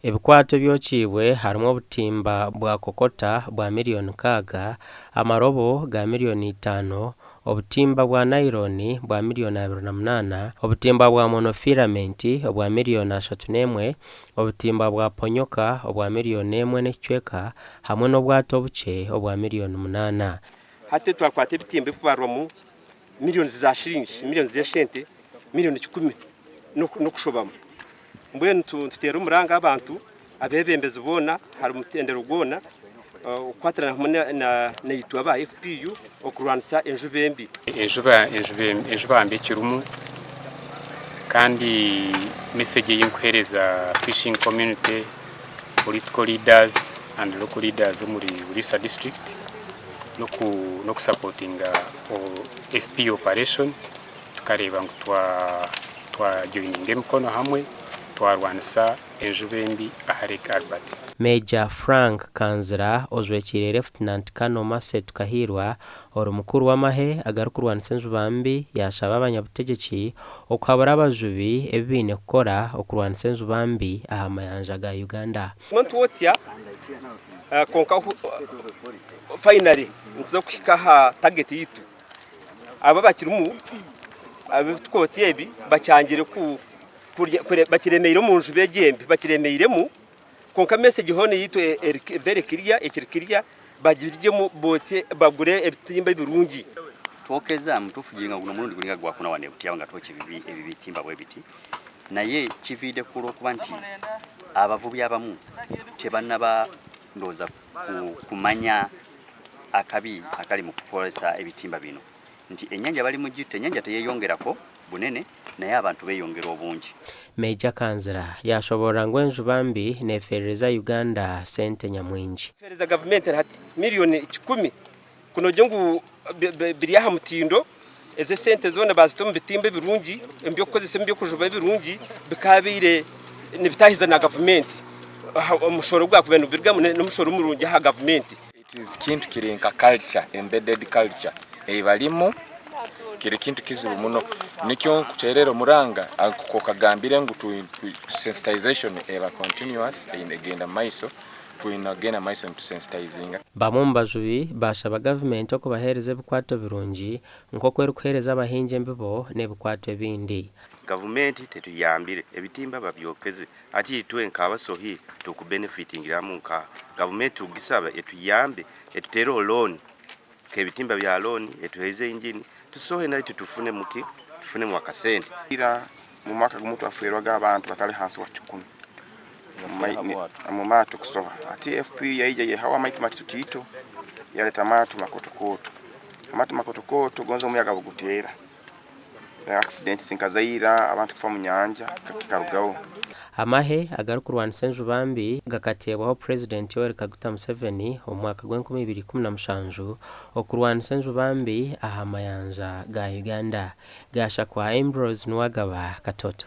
Ebikwato ebyokiibwe harimu obutimba bwa kokota bwa miriyoni nkaaga, amarobo ga miriyoni itaano, obutimba bwa nayironi bwa miriyoni 28, obutimba bwa monofiramenti obwa miriyoni 31, obutimba bwa ponyoka obwa miriyoni emwe n'ekicweka hamwe n'obwato obukye obwa miriyoni munaana. Hati twakwata ebitimba ebikubarwamu millions za shilingi, millions z'eshente miriyoni kikumi n'okushobamu. Mbwenu nituteera omuranga abantu, abeebembezi boona ahari mutendera gwona okukwatirana hamwe naitwe aba FPU okurwanisa enjuba embi. Enjuba mbi ekirimu kandi message ei nkuheereza fishing community, political leaders and local leaders omuri Buliisa district n'okusapotinga FPU operation. Tukareeba ngu twajoininga emikono hamwe twarwanisa enjuba embi aha Lake Albert. Major Frank Kanzira ojwekiire Lieutenant Colonel Mercy Tukahiirwa ori mukuru w'amahe agarikurwanisa enjuba mbi yaashaba abanyabutegyeki okuhabura abajubi ebi baine kukora okurwanisa enjuba mbi aha mayanja ga Uganda. Tuguma nitwotsya kwonka finally nituza kuhika aha target yaitu. Abo abakirimu ab'ebikootsya ebi bakyangire bakiremeire omu njuba egi embi bakiremeiremu kwonka message hoona eyaitu eri very clear ekiri clear bagirugyemu bootsye bagure ebitimba ebirungi. Twokeza mutuufu gulinga guno omurundi gulinga gwakuna wano e Butya nga twokya ebitimba bwebiti naye kiviide ku lwokuba nti abavubi abamu tebanaba ndowooza kumanya akabi akali mu kukozesa ebitimba bino nti ennyanja bali mu gitta, ennyanja teyeyongerako bunene naye abantu beyongera obungi. Meeja Kanzira yaashoboorora ngu enjuba mbi neefeerereza Uganda sente nyamwingi. Feereza gavumenti hati miriyoni kikumi kunogira ngu biri aha mutindo, ezo esente zoona baazita omu bitimba ebirungi, omu by'okukozesa omu by'okujuba ebirungi bikaabaire nibitaahiza na gavumenti. Omushoro ogwakubaire nigurugamu n'omushoro murungi aha gavumenti. It is kintu kiri nka culture, embedded culture eibarimu kiri kintu kizibu muno nikyo nkuterera omuranga nkokagambire ngu sensitization eba continuous egenda mumaiso twine kugenda mumaiso nitusensitizinga. Bamwe omu bajubi baashaba gavumenti okubaheereza ebikwato birungi nk'oku erikuheereza abahingi embibo n'ebikwato ebindi. Gavumenti tetuyambire, ebitimba babyokeze Hati itwe nk'abasohi tukubenefitingiramu nkaha? Gavumenti tukugisaba etuyambe etuteereho looni nk'ebitimba bya looni, etuheeze engini tusohe naitwe tufunemu ki? Tufunemu akasente. Ira mu mwaka gumu twafeerwaga abantu batali hansi wa kikumi omu maato kusoha. Hati FPU yaija yaihaho amaitu matitotiito yaleta amaato makotokooto. Amaato makotokooto gonza omuyaga buguteera. Accidents nka zaira abantu kufa munyanja kikarugaho. Amahe agarikurwanisa enjuba mbi gakateebwaho Purezidenti Yoweri Kaguta Museveni omu mwaka gw'enkumi ibiri ikumi na mushanju okurwanisa enjuba mbi aha mayanja ga Uganda. Gashakwa Ambrose Nuwagaba, Katoto.